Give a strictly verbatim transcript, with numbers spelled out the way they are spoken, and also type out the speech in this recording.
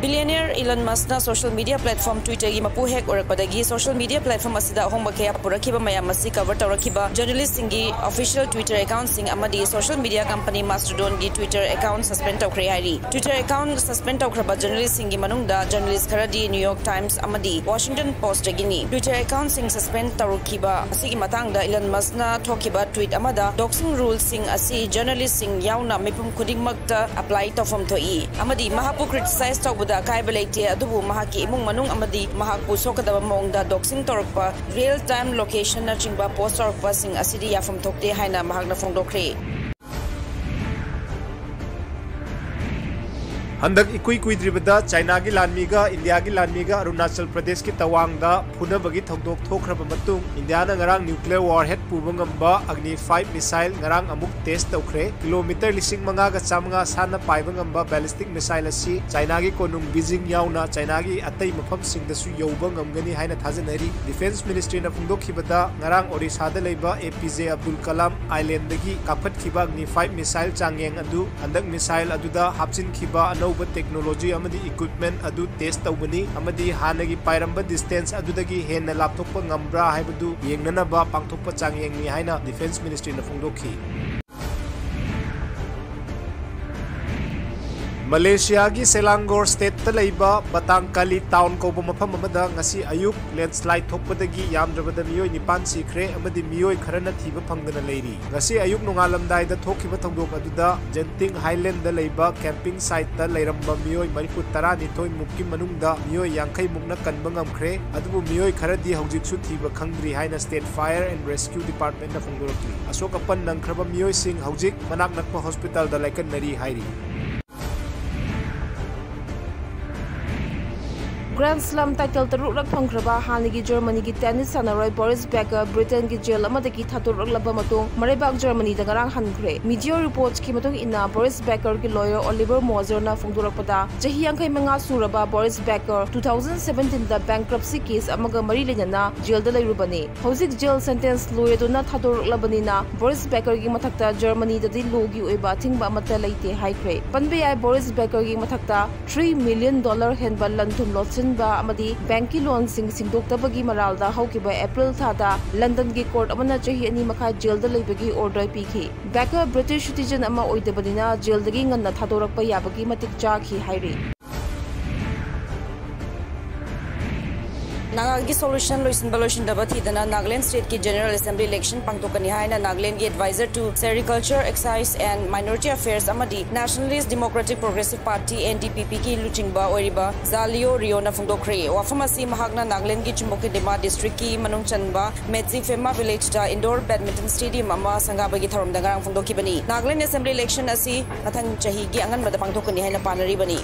Billionaire Elon Muskꯅ social media platform Twitterꯒꯤ ꯃꯄꯨ ꯍꯦꯛ ꯑꯣꯏꯔꯛꯄꯗꯒꯤ social media platform ꯑꯁꯤꯗ ꯑꯍꯣꯡꯕ ꯀꯌꯥ ꯄꯨꯔꯛꯈꯤꯕ ꯃꯌꯥꯝ ꯑꯁꯤ cover ꯇꯧꯔꯛꯈꯤꯕ journalistꯁꯤꯡꯒꯤ official Twitter accountꯁꯤꯡ ꯑꯃꯗꯤ social media company Mastodonꯒꯤ Twitter account suspend ꯇꯧꯈ꯭ꯔꯦ ꯍꯥꯏꯔꯤ꯫ Twitter account suspend ꯇꯧꯈ꯭ꯔꯕ journalistꯁꯤꯡꯒꯤ ꯃꯅꯨꯡꯗ journalist ꯈꯔꯗꯤ New York Times ꯑꯃꯗꯤ Washington Postꯇꯒꯤꯅꯤ꯫ Twitter accountꯁꯤꯡ suspend ꯇꯧꯔꯛꯈꯤꯕ ꯑꯁꯤꯒꯤ ꯃꯇꯥꯡꯗ Elon Muskꯅ ꯊꯣꯛꯈꯤꯕ tweet ꯑꯃꯗ, doxing ruleꯁꯤꯡ ꯑꯁꯤ journalistꯁꯤꯡ ꯌꯥꯎꯅ ꯃꯤꯄꯨꯝ ꯈꯨꯗꯤꯡꯃꯛꯇ apply ꯇꯧꯐꯝ ꯊꯣꯛꯏ ꯑꯃꯗꯤ ꯃꯍꯥꯛꯄꯨ criticize ꯇꯧꯕꯗ ꯑꯀꯥꯏꯕ ꯂꯩꯇꯦ, ꯑꯗꯨꯕꯨ ꯃꯍꯥꯛꯀꯤ ꯏꯃꯨꯡ ꯃꯅꯨꯡ ꯑꯃꯗꯤ ꯃꯍꯥꯛꯄꯨ ꯁꯣꯛꯀꯗꯕ ꯃꯑꯣꯡꯗ doxing ꯇꯧꯔꯛꯄ, real time locationꯅꯆꯤꯡꯕ post ꯇꯧꯔꯛꯄꯁꯤꯡ ꯑꯁꯤꯗꯤ ꯌꯥꯐꯝ ꯊꯣꯛꯇꯦ ꯍꯥꯏꯅ ꯃꯍꯥꯛꯅ ꯐꯣꯡꯗꯣꯛꯈ꯭ꯔꯦ꯫ ꯍꯟꯗꯛ ꯏꯀꯨꯏ ꯀꯨꯏꯗ꯭ꯔꯤꯕꯗ ꯆꯥꯏꯅꯥꯒꯤ ꯂꯥꯟꯃꯤꯒ ꯏꯟꯗꯤꯌꯥꯒꯤ ꯂꯥꯟꯃꯤꯒ ꯑꯔꯨꯅꯥꯆꯜ ꯄ꯭ꯔꯗꯦꯁꯀꯤ ꯇꯋꯥꯡꯗ ꯐꯨꯅꯕꯒꯤ ꯊꯧꯗꯣꯛ ꯊꯣꯛꯈ꯭ꯔꯕ ꯃꯇꯨꯡ, ꯏꯟꯗꯤꯌꯥꯅ ꯉꯔꯥꯡ nuclear warhead ꯄꯨꯕ ꯉꯝꯕ Agni five missile ꯉꯔꯥꯡ ꯑꯃꯨꯛ test ꯇꯧꯈ꯭ꯔꯦ꯫ Kilometre ꯂꯤꯁꯤꯡ ꯃꯉꯥꯒ ꯆꯥꯃꯉꯥ ꯁꯥꯟꯅ ꯄꯥꯏꯕ ꯉꯝꯕ ballistic missile ꯑꯁꯤ ꯆꯥꯏꯅꯥꯒꯤ ꯀꯣꯅꯨꯡ ꯕꯤꯖꯤꯡ ꯌꯥꯎꯅ ꯆꯥꯏꯅꯥꯒꯤ ꯑꯇꯩ ꯃꯐꯝꯁꯤꯡꯗꯁꯨ ꯌꯧꯕ ꯉꯝꯒꯅꯤ ꯍꯥꯏꯅ ꯊꯥꯖꯅꯔꯤ꯫ Defence Ministryꯅ ꯐꯣꯡꯗꯣꯛꯈꯤꯕꯗ, ꯉꯔꯥꯡ ꯑꯣꯔꯤꯁꯥꯗ ꯂꯩꯕ A P J Abdul Kalam Islandꯗꯒꯤ ꯀꯥꯞꯈꯠꯈꯤꯕ Agni five missile ꯆꯥꯡꯌꯦꯡ ꯑꯗꯨ ꯍꯟꯗꯛ missile ꯑꯗꯨꯗ ꯍꯥꯞꯆꯤꯟꯈꯤꯕ ꯑꯅꯧꯕ technology ꯑꯃꯗꯤ equipment ꯑꯗꯨ test ꯇꯧꯕꯅꯤ ꯑꯃꯗꯤ ꯍꯥꯟꯅꯒꯤ ꯄꯥꯏꯔꯝꯕ distance ꯑꯗꯨꯗꯒꯤ ꯍꯦꯟꯅ ꯂꯥꯞꯊꯣꯛꯄ ꯉꯝꯕ꯭ꯔꯥ ꯍꯥꯏꯕꯗꯨ ꯌꯦꯡꯅꯅꯕ ꯄꯥꯡꯊꯣꯛꯄ ꯆꯥꯡꯌꯦꯡꯅꯤ ꯍꯥꯏꯅ Defence Ministryꯅ ꯐꯣꯡꯗꯣꯛꯈꯤ꯫ ꯃꯂꯦꯁꯤꯌꯥꯒꯤ Selangor stateꯇ ꯂꯩꯕ Batang Kali Town ꯀꯧꯕ ꯃꯐꯝ ꯑꯃꯗ ꯉꯁꯤ ꯑꯌꯨꯛ landslide ꯊꯣꯛꯄꯗꯒꯤ ꯌꯥꯝꯗ꯭ꯔꯕꯗ ꯃꯤꯑꯣꯏ ꯅꯤꯄꯥꯟ ꯁꯤꯈ꯭ꯔꯦ ꯑꯃꯗꯤ ꯃꯤꯑꯣꯏ ꯈꯔꯅ ꯊꯤꯕ ꯐꯪꯗꯅ ꯂꯩꯔꯤ꯫ ꯉꯁꯤ ꯑꯌꯨꯛ ꯅꯣꯡꯉꯥꯜꯂꯝꯗꯥꯏꯗ ꯊꯣꯛꯈꯤꯕ ꯊꯧꯗꯣꯛ ꯑꯗꯨꯗ Genting Highlandꯗ ꯂꯩꯕ camping siteꯇ ꯂꯩꯔꯝꯕ ꯃꯤꯑꯣꯏ ꯃꯔꯤꯐꯨ ꯇꯔꯥꯅꯤꯊꯣꯏ ꯃꯨꯛꯀꯤ ꯃꯅꯨꯡꯗ ꯃꯤꯑꯣꯏ ꯌꯥꯡꯈꯩ ꯃꯨꯛꯅ ꯀꯟꯕ ꯉꯝꯈ꯭ꯔꯦ, ꯑꯗꯨꯕꯨ ꯃꯤꯑꯣꯏ ꯈꯔꯗꯤ ꯍꯧꯖꯤꯛꯁꯨ ꯊꯤꯕ ꯈꯪꯗ꯭ꯔꯤ ꯍꯥꯏꯅ State Fire and Rescue Departmentꯅ ꯐꯣꯡꯗꯣꯔꯛꯂꯤ꯫ ꯑꯁꯣꯛ ꯑꯄꯟ ꯅꯪꯈ꯭ꯔꯕ ꯃꯤꯑꯣꯏꯁꯤꯡ ꯍꯧꯖꯤꯛ ꯃꯅꯥꯛ ꯅꯛꯄ hospitalꯗ ꯂꯥꯏꯀꯠꯅꯔꯤ ꯍꯥꯏꯔꯤ꯫ Grand Slam title ꯇꯔꯨꯛꯂꯛ ꯐꯪꯈ꯭ꯔꯕ ꯍꯥꯟꯅꯒꯤ ꯖꯔꯃꯅꯤꯒꯤ ꯇꯦꯅꯤꯁ ꯁꯥꯟꯅꯔꯣꯏ ꯕꯣꯔꯤꯁ ꯕꯦꯀꯔ ꯕ꯭ꯔꯤꯇꯦꯟꯒꯤ ꯖꯦꯜ ꯑꯃꯗꯒꯤ ꯊꯥꯗꯣꯔꯛꯂꯕ ꯃꯇꯨꯡ ꯃꯔꯩꯕꯥꯛ ꯖꯔꯃꯅꯤꯗ ꯉꯔꯥꯡ ꯍꯟꯈ꯭ꯔꯦ꯫ ꯃꯤꯗꯤꯌꯥ ꯔꯤꯄꯣꯔꯠꯁꯀꯤ ꯃꯇꯨꯡ ꯏꯟꯅ, ꯕꯣꯔꯤꯁ ꯕꯦꯀꯔꯒꯤ ꯂꯣꯌꯔ ꯑꯣꯂꯤꯚꯔ ꯃꯣꯖꯔꯅ ꯐꯣꯡꯗꯣꯔꯛꯄꯗ, ꯆꯍꯤ ꯌꯥꯡꯈꯩ ꯃꯉꯥ ꯁꯨꯔꯕ ꯕꯣꯔꯤꯁ ꯕꯦꯀꯔ two thousand seventeen ꯗ bankruptcy case ꯑꯃꯒ ꯃꯔꯤ ꯂꯩꯅꯅ ꯖꯦꯜꯗ ꯂꯩꯔꯨꯕꯅꯤ꯫ ꯍꯧꯖꯤꯛ ꯖꯦꯜ ꯁꯦꯟꯇꯦꯟꯁ ꯂꯣꯏꯔꯗꯨꯅ ꯊꯥꯗꯣꯔꯛꯂꯕꯅꯤꯅ, ꯕꯣꯔꯤꯁ ꯕꯦꯀꯔꯒꯤ ꯃꯊꯛꯇ ꯖꯔꯃꯅꯤꯗꯗꯤ ꯂꯣꯒꯤ ꯑꯣꯏꯕ ꯑꯊꯤꯡꯕ ꯑꯃꯠꯇ ꯂꯩꯇꯦ ꯍꯥꯏꯈ꯭ꯔꯦ꯫ ꯄꯟꯕ ꯌꯥꯏ, ꯕꯣꯔꯤꯁ ꯕꯦꯀꯔꯒꯤ ꯃꯊꯛꯇ three million dollar ꯍꯦꯟꯕ ꯂꯟ ꯊꯨꯝ ꯂꯣꯠꯁꯤꯟꯕ ꯑꯃꯗꯤ ꯕꯦꯡꯀꯤ ꯂꯣꯟꯁꯤꯡ ꯁꯤꯡꯗꯣꯛꯇꯕꯒꯤ ꯃꯔꯥꯜꯗ ꯍꯧꯈꯤꯕ ꯑꯦꯄ꯭ꯔꯤꯜ ꯊꯥꯗ ꯂꯟꯗꯟꯒꯤ ꯀꯣꯔꯠ ꯑꯃꯅ ꯆꯍꯤ ꯑꯅꯤ ꯃꯈꯥꯏ ꯖꯦꯜꯗ ꯂꯩꯕꯒꯤ ꯑꯣꯔꯗꯔ ꯄꯤꯈꯤ꯫ ꯕꯦꯀꯔ ꯕ꯭ꯔꯤꯇꯤꯁ ꯁꯤꯇꯤꯖꯟ ꯑꯃ ꯑꯣꯏꯗꯕꯅꯤꯅ ꯖꯦꯜꯗꯒꯤ ꯉꯟꯅ ꯊꯥꯗꯣꯔꯛꯄ ꯌꯥꯕꯒꯤ ꯃꯇꯤꯛ ꯆꯥꯈꯤ ꯍꯥꯏꯔꯤ꯫ ꯅꯥꯒꯥꯒꯤ solution ꯂꯣꯏꯁꯤꯟꯕ ꯂꯣꯏꯁꯤꯟꯗꯕ ꯊꯤꯗꯅ ꯅꯥꯒꯥꯂꯦꯟ stateꯀꯤ General Assembly election ꯄꯥꯡꯊꯣꯛꯀꯅꯤ ꯍꯥꯏꯅ ꯅꯥꯒꯥꯂꯦꯟꯒꯤ Advisor to Sericulture, Excise and Minority Affairs ꯑꯃꯗꯤ Nationalist Democratic Progressive Party, NDPPꯒꯤ ꯂꯨꯆꯤꯡꯕ ꯑꯣꯏꯔꯤꯕ ꯖꯥ ꯂꯤꯑꯣ ꯔꯤꯑꯣꯅ ꯐꯣꯡꯗꯣꯛꯈ꯭ꯔꯦ꯫ ꯋꯥꯐꯝ ꯑꯁꯤ ꯃꯍꯥꯛꯅ ꯅꯥꯒꯥꯂꯦꯟꯒꯤ ꯆꯨꯝꯕꯣꯀꯤꯗꯤꯃꯥ districtꯀꯤ ꯃꯅꯨꯡ ꯆꯟꯕ ꯃꯦꯠꯖꯤꯐꯦꯃꯥ villageꯇ indoor badminton stadium ꯑꯃ ꯁꯪꯒꯥꯕꯒꯤ ꯊꯧꯔꯝꯗ ꯉꯔꯥꯡ ꯐꯣꯡꯗꯣꯛꯈꯤꯕꯅꯤ꯫ ꯅꯥꯒꯥꯂꯦꯟ Assembly election ꯑꯁꯤ ꯃꯊꯪ ꯆꯍꯤꯒꯤ ꯑꯉꯟꯕꯗ ꯄꯥꯡꯊꯣꯛꯀꯅꯤ ꯍꯥꯏꯅ ꯄꯥꯅꯔꯤꯕꯅꯤ꯫